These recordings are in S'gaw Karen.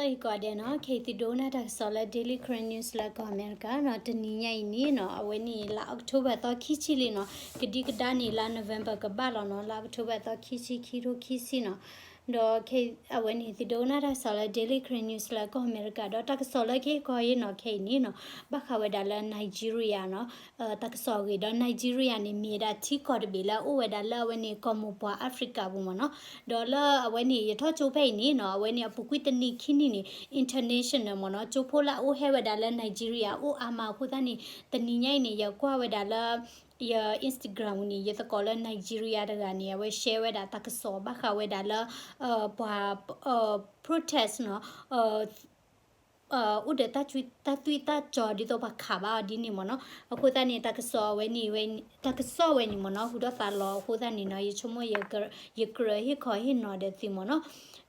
ဟါလၢအဂ့ၤကိးဂၤဒဲးနီၤ, ခဲအံၤသုဒိကနၣ်တၢ်ကစီၣ်လၢ Daily Karen News လၢကီၢ်အမဲရကၤနီၤ, တနံၤညါအံၤန့ၣ်နီၤ, အဝဲန့ၣ် လါ October သီခံဆံလံနီၤ, ကဒံကဒါန့ၣ် လါ November ကဘၣ်လီၤနီၤ, လါ October သီခံဆံ ခံထိခံဆံနီၤ, ဒီးခဲအံၤ အဝဲန့ၣ် သုဒိကနၣ်တၢ်ကစီၣ်လၢ Daily Karen News လၢကီၢ်အမဲရကၤ, ဒီးတၢ်ကစီၣ်လၢကဟ့ၣ်ကီးအံၤနီၤ, ခဲအံၤန့ၣ်နီၤ, ဘၣ်ဃးဝဲဒၣ်လၢ Nigeria နီၤ, တၢ်ကစီၣ်အဂ့ၢ်ဒီး Nigeria န့ၣ် မ့ၢ်ဝဲဒၣ်ထံကီၢ်တဘ့ၣ်လၢအအိၣ်ဝဲဒၣ်လၢအဝဲန့ၣ် ကီၢ်မိၢ်ပှၢ် Africa ပူၤမ့ၢ်နီၤ, ဒီးလၢအဝဲန့ၣ် ယထီၣ်ကၠိဖဲအံၤန့ၣ်နီၤ, အဝဲန့ၣ်အပူၤကွံာ်တနံၤခံနံၤန့ၣ် international မ့ၢ်နီၤ, ကၠိဖိလၢအအိၣ်ဟဲဝဲဒၣ်လၢ Nigeria အိၣ်အါမးအဃိသတးန့ၣ် တနံၤညါအံၤန့ၣ် ယကွၢ်ဝဲဒၣ်လၢ ယ Instagram န့ၣ် ယသကိးလၢ Nigeria တဂၤန့ၣ် အဝဲ share ဝဲဒၣ်တၢ်ကစီၣ်ဘၣ်ဃးဝဲဒၣ်လၢ ပှၤ protest နီၤ, အိၣ်ဒီးတၢ်သွံၣ်တၢ်စီၤဒ်သိးပှၤခးဘၣ်အီၤဒ်န့ၣ်မ့ၢ်နီၤ, အဃိသတးန့ၣ် တၢ်ကစီၣ်အဝဲန့ၣ် တၢ်ကစီၣ်ဝဲန့ၣ်မ့ၢ်နီၤ, ဟူထီၣ်သါလီၤအဃိသတးန့ၣ်နီၤ, ယဆိကမိၣ် ယကြၢးဟ့ၣ်ခီဟ့ၣ်နီၤဒီးသုမ့ၢ်နီၤ,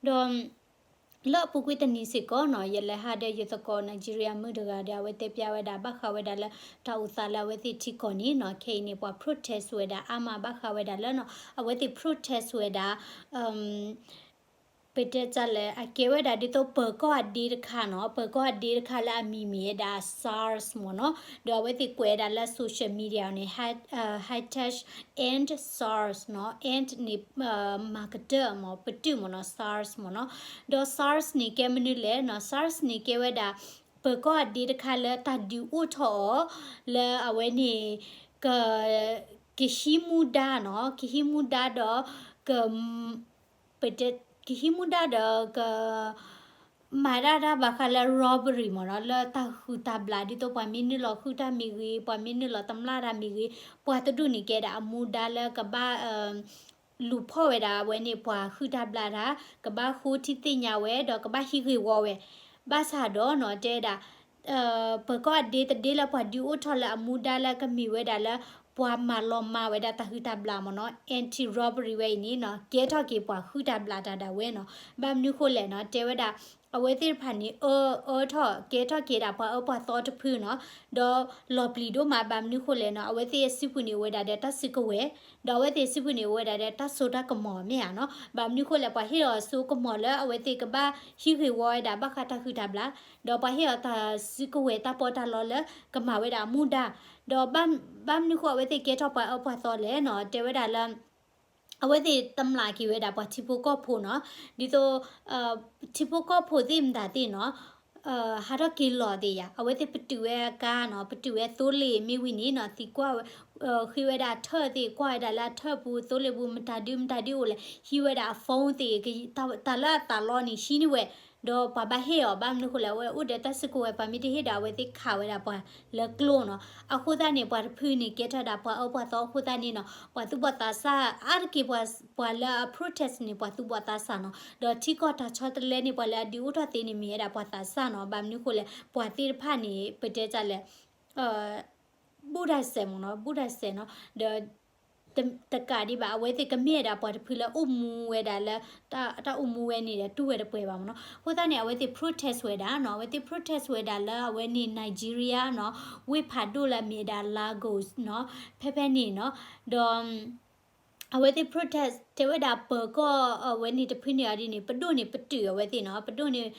ဒီး လၢအပူၤကွံာ်တနံၤစ့ၢ်ကီးနီၤ, ယလဲၤဟးဒီးယသကိး Nigeria မုၣ်တဂၤဒီး အဝဲတဲဖျါဝဲဒၣ် ဘၣ်ဃးဝဲဒၣ်လၢ တၢ်အိၣ်သးလၢအဝဲသ့ၣ်ထံကီၢ်န့ၣ်နီၤ, ခဲအံၤန့ၣ် ပှၤ protest ဝဲဒၣ်အါမးဘၣ်ဃးဝဲဒၣ်လၢနီၤ, အဝဲသ့ၣ် protest ဝဲဒၣ် ပတဲတၢ်လဲၣ် အကဲဝဲဒၣ်ဒ်သိးပၢၤကီၢ်အဒ့တခါနီၤ, ပၢၤကီၢ်အဒ့တခါလၢအမံၤမ့ၢ်ဝဲဒၣ် SARS မ့ၢ်နီၤ, ဒီးအဝဲသ့ၣ်ကွဲးဝဲဒၣ်လၢ social media န့ၣ် hashtag end SARS နီၤ, end န့ၣ် မၤကတၢၢ်မ့ၢ် ပတုာ်မ့ၢ်နီၤ, SARS မ့ၢ်နီၤ, ဒီး SARS န့ၣ် ကဲမနုၤလဲၣ်နီၤ, SARS န့ၣ် ကဲဝဲဒၣ် ပၢၤကီၢ်အဒ့တခါလၢတၢ်ဒုးအိၣ်ထီၣ်အီၤ လၢအဝဲန့ၣ် က ကဟံးမူဒါနီၤ, ကဟံးမူဒါဒီး က ပတဲ ကဟံးမူဒါဒီး က မၤဒၣ်တၢ်ဘၣ်ဃးလၢ robbery မ့ၢ်နီၤ, လၢတၢ်ဟုၣ်တၢ်ဘျး ဒ်သိးပှၤမ့ၢ်နုာ်လီၤဟုၣ်တၢ်မ့ၢ်ဂ့ၤ, ပှၤမ့ၢ်နုာ်လီၤတမျၢ်တၢ်မ့ၢ်ဂ့ၤ, ပှၤတဒူၣ်န့ၣ်ကဲဒၣ်အမူဒါလၢကဘၣ် လူၤဖီၣ်ဝဲဒၣ်အဝဲန့ၣ် ပှၤဟုၣ်တၢ်ဘျးတၢ်, ကဘၣ်ဃိထံသ့ၣ်ညါဝဲ ဒီးကဘၣ်ဟံးဂ့ၢ်ဝီဝဲ, ဘၣ်ဆၣ်ဒီးနီၤ တဲဒၣ် ပၢၤကီၢ်အဒ့တဒ့လၢပှၤဒုးအိၣ်ထီၣ်လၢအမူဒါလၢကမ့ၢ်ဝဲဒၣ်လၢ ပှၤမၤလီၤမၢ်ဝဲဒၣ်တၢ်ဟုၣ်တၢ်ဘျးမ့ၢ်နီၤ, anti robbery ဝဲအံၤန့ၣ်နီၤ ကဲထီၣ်က့ၤပှၤဟုၣ်တၢ်ဘျးတၢ်ဒၣ်ဝဲနီၤ, ဘၣ်မနုၤဃိလဲၣ်နီၤ တဲဝဲဒၣ် အဝဲသ့ၣ်တဖၣ်န့ၣ် အၢ အၢထီၣ် ကဲထီၣ်က့ၤဒၣ်ပှၤအၢပှၤသီတဖုနီၤ, ဒီးလီၤပျံၤဒိၣ်မး ဘၣ်မနုၤဃိလဲၣ်နီၤ အဝဲသ့ၣ်အစုပူၤန့ၣ်အိၣ်ဝဲဒၣ်ဒီးတၢ်စုကဝဲၤ, ဒီးအဝဲသ့ၣ်အစုပူၤန့ၣ်အိၣ်ဝဲဒၣ်ဒီးတၢ်စိတၢ်ကမီၤမ့ၢ်ဧါနီၤ, ဘၣ်မနုၤဃိလဲၣ် ပှၤဟ့ၣ်အီၤအစိကမီၤလၢအဝဲသ့ၣ်ကဘၣ်ဟံးဂ့ၢ်ဝီဝဲဒၣ်ဘၣ်ဃးတၢ်ဟုၣ်တၢ်ဘျး, ဒီးပှၤဟ့ၣ်အီၤတၢ်စုကဝဲၤတၢ်ပီးတၢ်လီလၢကမၤဝဲဒၣ်အမူဒါ, ဒီးဘၣ်မနုၤဃိအဝဲသ့ၣ်ကဲထီၣ်ပှၤအၢပှၤသီလဲၣ်နီၤ တဲဝဲဒၣ်လၢ အဝဲသ့ၣ်တမျၢ်က့ၤဝဲဒၣ်ပှၤထံဖိကီၢ်ဖိနီၤ, ဒ်သိး ထံဖိကီၢ်ဖိသ့ၣ်မတၤသ့ၣ်နီၤ ဟးထီၣ်က့ၤလီၤသ့ၣ်ယၤ အဝဲသ့ၣ်ပတုာ်ဝဲအကါနီၤ ပတုာ်ဝဲသိလ့ၣ်မ့ၢ်ဝံၤန့ၣ်နီၤ သံကွၢ်ဝဲ ဃ့ဝဲဒၣ်အထၢၣ်သ့ၣ် ကွၢ်ဝဲဒၣ်လၢအထၢၣ်ပူၤ သိလ့ၣ်ပူၤ မတၤဒုမတၤဒုအိၣ်လဲၣ် ဟံးဝဲဒၣ်အ phone သ့ၣ် တၢ်လၢအသးလီန့ၣ် ဟံးန့ၢ်ဝဲ, ဒီးပှၤဘၣ်ဟ့ၣ်အီၤ ဘၣ်မနုၤဃိလဲၣ် အဝဲအိၣ်ဒီးတၢ်စုကဝဲၤ ပှၤမ့ၢ်တဟ့ၣ်ဒီး အဝဲသ့ၣ်ခးဝဲဒၣ်ပှၤလၢကျိနီၤ, အဃိသတးန့ၣ် ပှၤတဖုန့ၣ် ကဲထီၣ်ဒၣ်ပှၤအၢပှၤသီအဃိသတးန့ၣ်နီၤ ပှၤသူၣ်ဘီၣ်သးစၢ်အါတက့ၢ် ပှၤလၢအ protest န့ၣ် ပှၤသူၣ်ဘီၣ်သးစၢ်နီၤ, ဒီးထံကီၢ်တၢ်ဆီတလဲန့ၣ် ပှၤလၢအဒုးအိၣ်ထီၣ်သ့န့ၣ် မ့ၢ်ဝဲဒၣ်ပှၤသးစၢ်နီၤ, ဘၣ်မနုၤဃိလဲၣ် ပှၤသ့ၣ်တဖၣ်န့ၣ် ပတဲတၢ်လဲၣ် ဘူၣ်တၢ်စဲးမ့ၢ်နီၤ ဘူၣ်တၢ်စဲးနီၤ, ဒီး တကးဒံးဘၣ် အဝဲသ့ၣ်ကမ့ၢ်ဝဲဒၣ်ပှၤတဖုလၢအိၣ်မူဝဲဒၣ်လၢ တၢ်အိၣ်မူဝဲန့ၣ်ဒီးတူၢ်ဝဲတပှဲၤဘၣ်မ့ၢ်နီၤ, အဃိသတးန့ၣ် အဝဲသ့ၣ် protest ဝဲဒၣ်နီၤ အဝဲသ့ၣ် protest ဝဲဒၣ်လၢအဝဲန့ၣ် Nigeria နီၤ ဝ့ၢ်ဖးဒိၣ်လၢအမ့ၢ်ဝဲဒၣ် Lagos နီၤ ဖဲဖဲန့ၣ်နီၤ, ဒီး အဝဲသ့ၣ် protest တဲဝဲဒၣ်ပၢၤကီၢ်အဝဲန့ၣ်တဖုန့ၣ်အီၤဒ်န့ၣ် ပဒိၣ်န့ၣ်ပတုာ်အဝဲသ့ၣ်နီၤ ပဒိၣ်န့ၣ်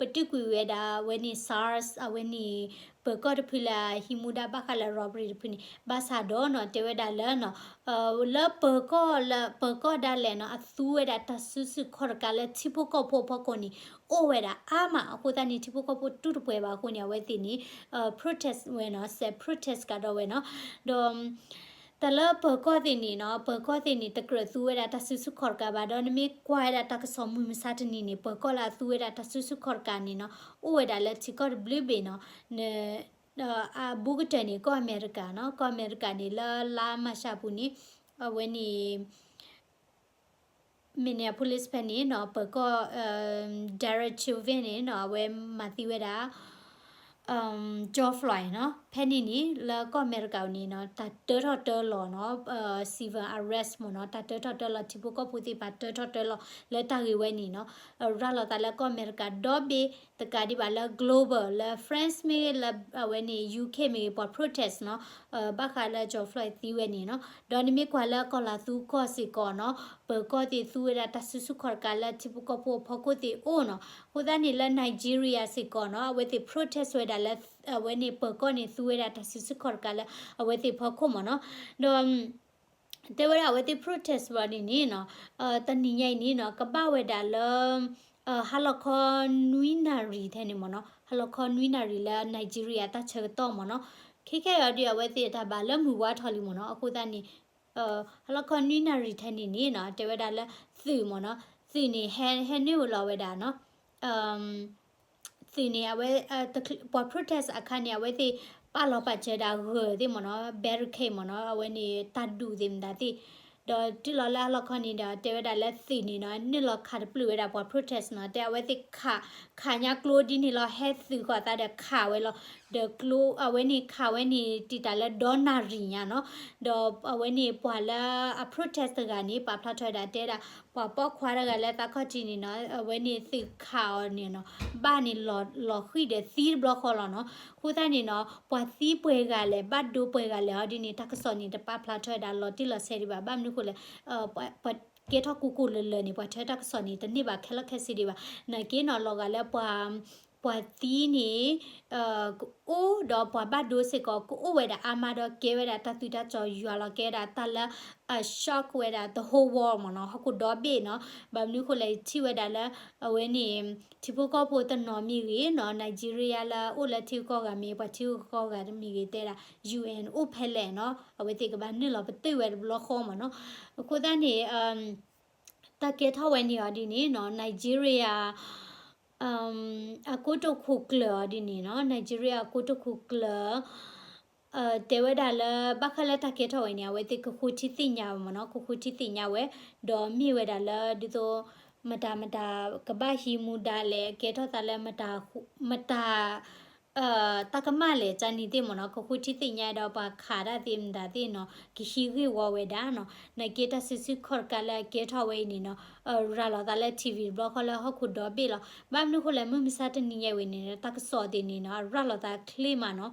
ပတုာ်ကွံာ်ဝဲဒၣ်အဝဲန့ၣ် SARS အဝဲန့ၣ် ပၢၤကီၢ်တဖုလၢအဟံးမူဒါဘၣ်ဃးလၢ robbery တဖုန့ၣ် ဘၣ်ဆၣ်ဒီးနီၤ တဲဝဲဒၣ်လၢနီၤ လၢပၢၤကီၢ်လၢပၢၤကီၢ်ဒၣ်လဲာ်နီၤ အသူဝဲဒၣ်တၢ်စုဆူၣ်ခီၣ်တကးလၢထံဖိကီၢ်ဖိအဖီခိၣ်န့ၣ် အိၣ်ဝဲဒၣ်အါမး အဃိသတးန့ၣ် ထံဖိကီၢ်ဖိတူၢ်တပှဲၤဘၣ်အဃိန့ၣ် အဝဲသ့ၣ်န့ၣ် protest ဝဲနီၤ စဲး protest ကဒီးဝဲနီၤ ဒီး တၢ်လၢပၢၤကီၢ်သ့ၣ်န့ၣ်နီၤ ပၢၤကီၢ်သ့ၣ်န့ၣ် တကြၢးသူဝဲဒၣ်တၢ်စုဆူၣ်ခီၣ်တကးဘၣ်ဒီး နမ့ၢ်ကွၢ်ဝဲဒၣ်တၢ်ကစီၣ်မုၢ်မဆါတနံၤန့ၣ် ပၢၤကီၢ်လၢအသူဝဲဒၣ်တၢ်စုဆူၣ်ခီၣ်တကးန့ၣ်နီၤ အိၣ်ဝဲဒၣ်လၢထံကီၢ်တဘျုးဘ့ၣ်နီၤ အဘူးကတၢၢ်န့ၣ် ကီၢ်အမဲရကၤနီၤ ကီၢ်အမဲရကၤန့ၣ် လၢလါမၢ်ၡးပူၤန့ၣ် အဝဲန့ၣ် Minneapolis ဖဲန့ၣ်နီၤ ပၢၤကီၢ် Derek Chauvin န့ၣ်နီၤ အဝဲမၤသံဝဲဒၣ် George Floyd နီၤ ဖဲန့ၣ်န့ၣ် လၢကီၢ်အမဲရကၤန့ၣ်နီၤ တၢ်တၢထီၣ်တၢလီၤနီၤ civil unrest မ့ၢ်နီၤ တၢ်တၢထီၣ်တၢလီၤ ထံဖိကီၢ်ဖိသ့ၣ်တဖၣ်တၢထီၣ်တၢလီၤ လၢတၢ်ဂ့ၢ်ဝဲန့ၣ်နီၤ ရၤလီၤသးလၢကီၢ်အမဲရကၤဒီဘ့ၣ် တကးဒံးဘၣ်လၢ global လၢ France မ့ၢ်ဂ့ၤ လၢအဝဲန့ၣ် UK မ့ၢ်ဂ့ၤ ပှၤ protest နီၤ ဘၣ်ဃးလၢ George Floyd သံဝဲန့ၣ်နီၤ ဒီးနမ့ၢ်ကွၢ်လၢကီၢ်လၤသူကီၢ်စ့ၢ်ကီးနီၤ ပၢၤကီၢ်သ့ၣ်သူဝဲဒၣ်တၢ်စုဆူၣ်ခီၣ်တကးလၢထံဖိကီၢ်ဖိအဖီခိၣ်သ့ၣ်အိၣ်နီၤ အဃိသတးန့ၣ်လၢ Nigeria စ့ၢ်ကီးနီၤ အဝဲသ့ၣ် protest ဝဲဒၣ်လၢ အဝဲန့ၣ်ပၢၤကီၢ်န့ၣ်သူဝဲဒၣ်တၢ်စုဆူၣ်ခီၣ်တကးလၢအဝဲသ့ၣ်ဖီခိၣ်မ့ၢ်နီၤ ဒီး တဲဝဲဒၣ်အဝဲသ့ၣ် protest ဘၣ်ဒ်န့ၣ်နီၤ တနံၤညါအံၤန့ၣ်နီၤ ကဘၣ်ဝဲဒၣ်လၢ ဟါလီၤခီနွံနၣ်ရံၣ်ထဲန့ၣ်မ့ၢ်နီၤ ဟါလီၤခီနွံနၣ်ရံၣ်လၢ Nigeria တၢ်ဆၢကတီၢ်မ့ၢ်နီၤ ခဲခဲအံၤဒီးအဝဲသ့ၣ်တၢ်ဘၣ်လၢမုၢ်ဝါထီၣ်လံမ့ၢ်နီၤ အဃိသတးန့ၣ် ဟါလီၤခီနွံနၣ်ရံၣ်ထဲန့ၣ်န့ၣ်နီၤ တဲဝဲဒၣ်လၢသုးမ့ၢ်နီၤ သုးန့ၣ်ဟဲ ဟဲနုာ်လီၤဝဲဒၣ်နီၤ သုးန့ၣ် အဝဲ ပှၤ protest အခါန့ၣ် အဝဲသ့ၣ်ပာ်လီၤပာ်စၢၤဒၣ်ဂၢၢ်သ့ၣ်မ့ၢ်နီၤ barricade မ့ၢ်နီၤ အဝဲန့ၣ်တၢ်ဒူၣ်သ့ၣ်မတၤသ့ၣ် ဒီးတုၤလီၤလၢဟါလီၤခီန့ၣ်ဒီး တဲဝဲဒၣ်လၢသုးန့ၣ်နီၤ နုာ်လီၤခးတပျုာ်ဝဲဒၣ်ပှၤ protest နီၤ တဲအဝဲသ့ၣ်ခး ခးညါကျိဒ်န့ၣ်လီၤ ဟဲသုးဃီၤသးဒီးခးဝဲလီၤ ဒီးကျိ အဝဲန့ၣ်ခးဝဲန့ၣ်တံာ်တာ်လၢဒီနၣ်ရံၣ်ညါနီၤ ဒီးအဝဲန့ၣ်ပှၤလၢအ protest တဂၤန့ၣ် ပာ်ဖျါထီၣ်ဝဲဒၣ်တဲဒၣ် ပှၤပိာ်ခွါတဂၤလၢသးခီၣ်ထံးန့ၣ်နီၤ အဝဲန့ၣ်သုးခးအီၤန့ၣ်နီၤ ဘၣ်န့ၣ်လီၤဃံၢ်ဒီးသံတဘျီဃီလီၤနီၤ အဃိသတးန့ၣ်နီၤ ပှၤသံပှဲၤဂၤလဲၣ် ဘၣ်ဒိပှဲၤဂၤလဲၣ် ဟီဒ်န့ၣ် တၢ်ကစီၣ်န့ၣ် တပာ်ဖျါထီၣ်ဝဲဒၣ်လီၤတံၢ်လီၤဆဲးဒံးဘၣ် ဘၣ်မနုၤဃိလဲၣ် ပှၤကဲထီၣ်ကိးကိးလၢၤလၢၤန့ၣ် ပှၤထၢတၢ်ကစီၣ်န့ၣ် တန့ၢ်ဘၣ်ခဲလၢာ်ခဲဆ့ဒံးဘၣ် နာ်က့နီၤ လီၤဂာ်လၢပှၤ ပှၤသံန့ၣ် ကအိၣ်ဒီးပှၤဘၣ်ဒိစ့ၢ်ကီး ကအိၣ်ဝဲဒၣ်အါမးဒီးကဲဝဲဒၣ်တၢ်သွံၣ်တၢ်စီၤယွၤလီၤ ကဲဝဲဒၣ်တၢ်လၢ အ shock ဝဲဒၣ် the whole world မ့ၢ်နီၤ ဟီၣ်ခိၣ်ဒီဘ့ၣ်နီၤ ဘၣ်မနုၤဃိလဲၣ် ယထံၣ်ဝဲဒၣ်လၢ အဝဲန့ၣ် ထံဖိကီၢ်ဖိတနီၤမ့ၢ်ဂ့ၤနီၤ Nigeria လၢအအိၣ်လၢထံဂုၤကီၢ်ဂၤမ့ၢ် ပှၤထံဂုၤကီၢ်ဂၤမ့ၢ်ဂ့ၤ တဲဒၣ် UN အိၣ်ဖဲလဲၣ်နီၤ အဝဲသ့ၣ်ကဘၣ်နုာ်လီၤပတုာ်ဝဲတဘျီဃီမ့ၢ်နီၤ အဃိသတးန့ၣ် တၢ်ကဲထီၣ်ဝဲန့ၣ်အီၤဒ်န့ၣ်နီၤ Nigeria အကိတိာ်ခိၣ်ကျၢၢ်အီၤဒ်န့ၣ်နီၤ Nigeria အကိတိာ်ခိၣ်ကျၢၢ် တဲဝဲဒၣ်လၢ ဘၣ်ဃးလၢတၢ်ကဲထီၣ်ဝဲန့ၣ် အဝဲသ့ၣ်ကဃိထံသ့ၣ်ညါဝဲမ့ၢ်နီၤ ကဃိထံသ့ၣ်ညါဝဲ ဒီးမ့ၢ်ဝဲဒၣ်လၢ ဒ်သိး မတၤမတၤ ကဘၣ်ဟံးမူဒါလဲၣ် ကဲထီၣ်သးလၢ မတၤ တၢ်ကမၣ်လဲၣ် ကန့ၣ်သ့ၣ်မ့ၢ်နီၤ ကဃိထံသ့ၣ်ညါဒီးပှၤခးတၢ်သ့ၣ်မတၤသ့ၣ်နီၤ ကဟံးဂ့ၢ်ဝီဝဲဒၣ်နီၤ နာ်က့တၢ်စုဆူၣ်ခီၣ်တကးလၢအကဲထီၣ်ဝဲအံၤန့ၣ်နီၤ ရၤလီၤသးလၢ TV တဘျီဃီလၢဟီၣ်ခိၣ်ဒီဘ့ၣ်လီၤ ဘၣ်မနုၤဃိလဲၣ် မုၢ်မဆါတနံၤညါဝဲန့ၣ် တၢ်ကစီၣ်သ့ၣ်န့ၣ်နီၤ ရၤလီၤသးချ့မးနီၤ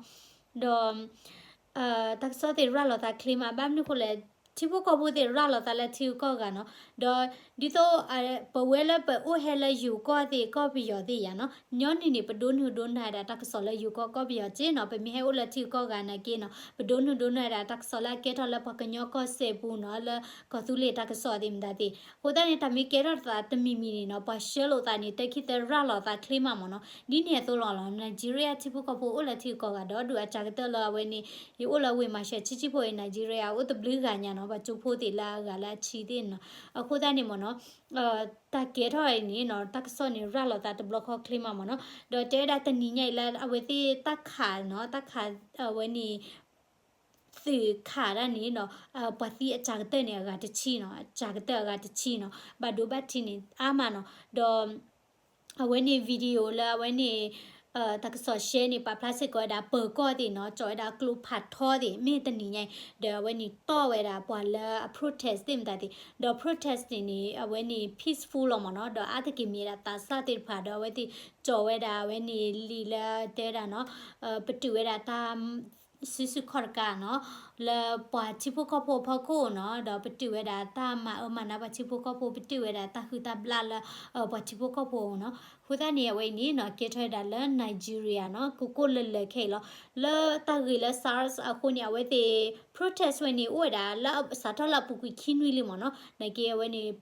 ဒီး တၢ်ကစီၣ်သ့ၣ်ရၤလီၤသးချ့မး ဘၣ်မနုၤဃိလဲၣ် ထံဖိကီၢ်ဖိသ့ၣ်ရၤလီၤသးလၢထံဂုၤကီၢ်ဂၤနီၤ ဒီး ဒ်သိး ပဝဲလၢပအိၣ်ဟဲလၢယိၤကီၢ်သ့ၣ်ကီၢ်ပယီၤသ့ၣ်ယၤနီၤ ညီနုၢ်န့ၣ် ပဒိးနုာ်ဒိးနၢ်ဝဲဒၣ်တၢ်ကစီၣ်လၢယိၤကီၢ်ကီၢ်ပယီၤက့နီၤ ပမ့ၢ်ဟဲအိၣ်လၢထံဂုၤကီၢ်ဂၤနာ်က့နီၤ ပဒိးနုာ်ဒိးနၢ်ဝဲဒၣ်တၢ်ကစီၣ်လၢအကဲထီၣ်လၢပှၤကညီကီၢ်စဲၣ်ပူၤနီၤ လၢကီၢ်သူလ့ၤတၢ်ကစီၣ်သ့ၣ်မတၤသ့ၣ် အဃိသတးန့ၣ် တၢ်မ့ၢ်ကဲထီၣ်သးတမံၤမံၤန့ၣ်နီၤ ပှၤဆှၢလိာ်သးန့ၣ် တၢ်ခံသၢရၤလီၤသးချ့မးမ့ၢ်နီၤ ဒ်န့ၣ်အသိးလီၤလီၤ Nigeria ထံဖိကီၢ်ဖိအိၣ်လၢထံဂုၤကီၢ်ဂၤဒီးဒုးအစှၤကတၢၢ်လၢအဝဲန့ၣ် ယအိၣ်လၢဝ့ၢ်မၤရှၢၤဆံးဆံးဖိအံၤ Nigeria အိၣ်တဘျုးဂၤညါနီၤ ပှၤကၠိဖိသ့ၣ်လၢအဂၤလၢအဆံးသ့ၣ်နီၤ အဃိသတးန့ၣ်မ့ၢ်နီၤ တၢ်ကဲထီၣ်အံၤန့ၣ်နီၤ တၢ်ကစီၣ်န့ၣ် ရၤလီၤသးတဘျီဃီချ့မးမ့ၢ်နီၤ ဒီးတဲဝဲဒၣ်တနံၤညါအံၤလၢအဝဲသ့ၣ်တၢ်ခးနီၤ တၢ်ခး အဝဲန့ၣ် သုးခးတၢ်န့ၣ်နီၤ ပှၤသံအစှၤကတၢၢ်န့ၣ် အဂၤတဆံနီၤ အစှၤကတၢၢ်အဂၤတဆံနီၤ ဘၣ်ဒိဘၣ်ထံးန့ၣ် အါမးနီၤ ဒီး အဝဲန့ၣ် video လၢအဝဲန့ၣ် တၢ်ကစီၣ်ရှဲန့ၣ် ပာ်ဖျါစ့ၢ်ကီးဝဲဒၣ် ပၢၤကီၢ်သ့ၣ်နီၤ ကၠီၣ်ဝဲဒၣ်ကျိဖးထီသ့ၣ် မ့ၢ်တနံၤညါအံၤ ဒီးအဝဲန့ၣ်တီၢ်ဝဲဒၣ်ပှၤလၢအ protest သ့ၣ်မတၤသ့ၣ် ဒီး protest န့ၣ်န့ၣ် အဝဲန့ၣ် peaceful လီၤမ့ၢ်နီၤ ဒီးအါတက့ၢ်မ့ၢ်ဝဲဒၣ်သးစၢ်သ့ၣ်တဖၣ် ဒီးအဝဲသ့ၣ်ကၠီၣ်ဝဲဒၣ်အဝဲန့ၣ်လံာ်လၢတဲဝဲဒၣ်နီၤ ပတုာ်ဝဲဒၣ်တၢ် စုဆူၣ်ခီၣ်တကးနီၤ လၢပှၤထံဖိကီၢ်ဖိအဖီခိၣ်နီၤ ဒီးပတုာ်ဝဲဒၣ်တၢ်မၤအၢမၤနးပှၤထံဖိကီၢ်ဖိ ပတုာ်ဝဲဒၣ်တၢ်ဟုၣ်တၢ်ဘျၣ်လၢ ပှၤထံဖိကီၢ်ဖိနီၤ အဃိသတးန့ၣ် အဝဲအံၤန့ၣ်နီၤ ကဲထီၣ်ဝဲဒၣ်လၢ Nigeria နီၤ ကိးကိးလၢလၢခဲအံၤလီၤ လၢတၢ်ဂ့ၢ်လၢ SARS အဃိန့ၣ် အဝဲသ့ၣ် protest ဝဲန့ၣ် အိၣ်ဝဲဒၣ်လၢ စးထီၣ်လၢအပူၤကွံာ်ခံနွံလံမ့ၢ်နီၤ နာ်က့အဝဲန့ၣ်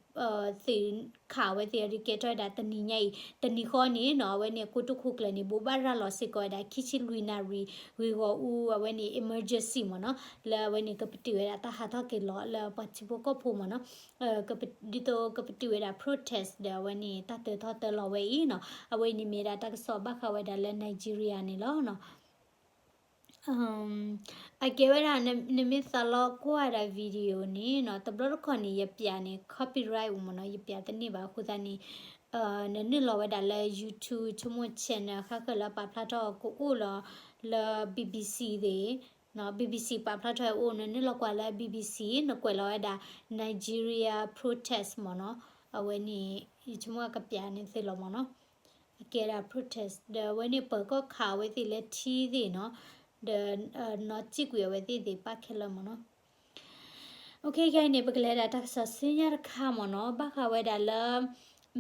သုးခးဝဲသ့ၣ်အီၤဒုးကဲထီၣ်ဝဲဒၣ်တနံၤညါအံၤ တနံၤဃီန့ၣ်နီၤ အဝဲန့ၣ် အကိတိာ်ခိၣ်ကျၢၢ်န့ၣ် ဘိးဘၣ်ရၤလီၤစ့ၢ်ကီးဝဲဒၣ် ခံဆံလွံၢ်နၣ်ရံၣ် ဂ့ၢ်ဂီၢ်အူ အဝဲန့ၣ် emergency မ့ၢ်နီၤ လၢအဝဲန့ၣ် ကပတုာ်ဝဲဒၣ်တၢ်ဟးထီၣ်က့ၤလီၤလၢပှၤထံဖိကီၢ်ဖိမ့ၢ်နီၤ ဒ်သိးကပတုာ်ဝဲဒၣ် protest ဒီးအဝဲန့ၣ် တၢ်တၢထီၣ်တၢလီၤဝဲအံၤနီၤ အဝဲအံၤန့ၣ်မ့ၢ်ဒၣ်တၢ်ကစီၣ်ဘၣ်ဃးဝဲဒၣ်လၢ Nigeria န့ၣ်လီၤနီၤ အကဲဝဲဒၣ် နမ့ၢ်သးလီကွၢ်ဒၣ် video န့ၣ်နီၤ တဘျီတခီၣ်န့ၣ် ယပျးန့ၣ် copyright အိၣ်မ့ၢ်နီၤ ယပျးတန့ၢ်ဘၣ်အဃိသတးန့ၣ် နနုာ်လီၤဝဲဒၣ်လၢ YouTube ဆိကမိၣ် channel ဃါဃၢၤလၢပာ်ဖျါထီၣ်ကအိၣ်လီၤလၢ BBC သ့ၣ်, နီၤ BBC ပာ်ဖျါထီၣ်အအိၣ် နနုာ်လီၤကွၢ်လၢ BBC နကွဲးလီၤဝဲဒၣ် Nigeria protest မ့ၢ်နီၤ, အဝဲန့ၣ် ယဆိကမိၣ်အကပျးန့ၣ်သ့လီၤမ့ၢ်နီၤ, အကဲဒၣ် protest ဒီးအဝဲန့ၣ် ပၢၤကီၢ်ခးအဝဲသ့ၣ်လၢထံသ့ၣ်နီၤ, ဒီးနီၢ်စံၣ်ကွံာ်အဝဲသ့ၣ်သ့ၣ်တဖၣ်ခဲလၢာ်မ့ၢ်နီၤ. ခဲအံၤန့ၣ် ပကလဲၤဒၣ်တၢ်ကစီၣ်ဆူညါတခါမ့ၢ်နီၤ, ဘၣ်ဃးဝဲဒၣ်လၢ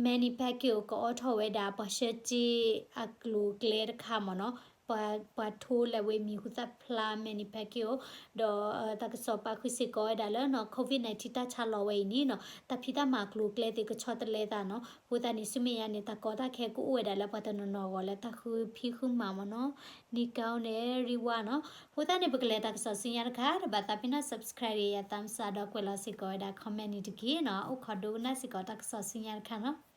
Manny Pacquiao ကအိးထီၣ်ဝဲဒၣ် ပှၤဆှၢစ့အကျိၤအကျဲတခါမ့ၢ်နီၤ, ပှၤထိလၢအဝဲမံၤဟူသၣ်ဖျါ Manny Pacquiao ဒီးတၢ်ကစီၣ်ပာ်ဃုာ်စ့ၢ်ကီးဝဲဒၣ်လၢနီၤ COVID nineteen တၢ်ဆါလီၤဝဲအံၤန့ၣ်နီၤ တၢ်ဖံးတၢ်မၤအကျိၤအကျဲသ့ၣ်ကဆီတလဲသးနီၤ, အဃိသတးန့ၣ် ဆူမဲာ်ညါန့ၣ် တၢ်ကီတၢ်ခဲကအိၣ်ဝဲဒၣ်လၢပှၤတနီၤနီၤအဂီၢ်လၢတၢ်ဃုဖံးဃုမၤမ့ၢ်နီၤ, နံၤကါန့ၣ် ရံဝါနီၤ, အဃိသတးန့ၣ် ပကလဲၤတၢ်ကစီၣ်ဆူညါတခါ တဘၣ်သးဖဲနီၤ subscribe ယၤ thumbs up ဒီးကွဲးလီၤစ့ၢ်ကီးဝဲဒၣ် comment န့ၣ်တက့ၢ်နီၤ, အိၣ်ခိးဒိကနၣ်စ့ၢ်ကီးတၢ်ကစီၣ်ဆူညါတခါနီၤ.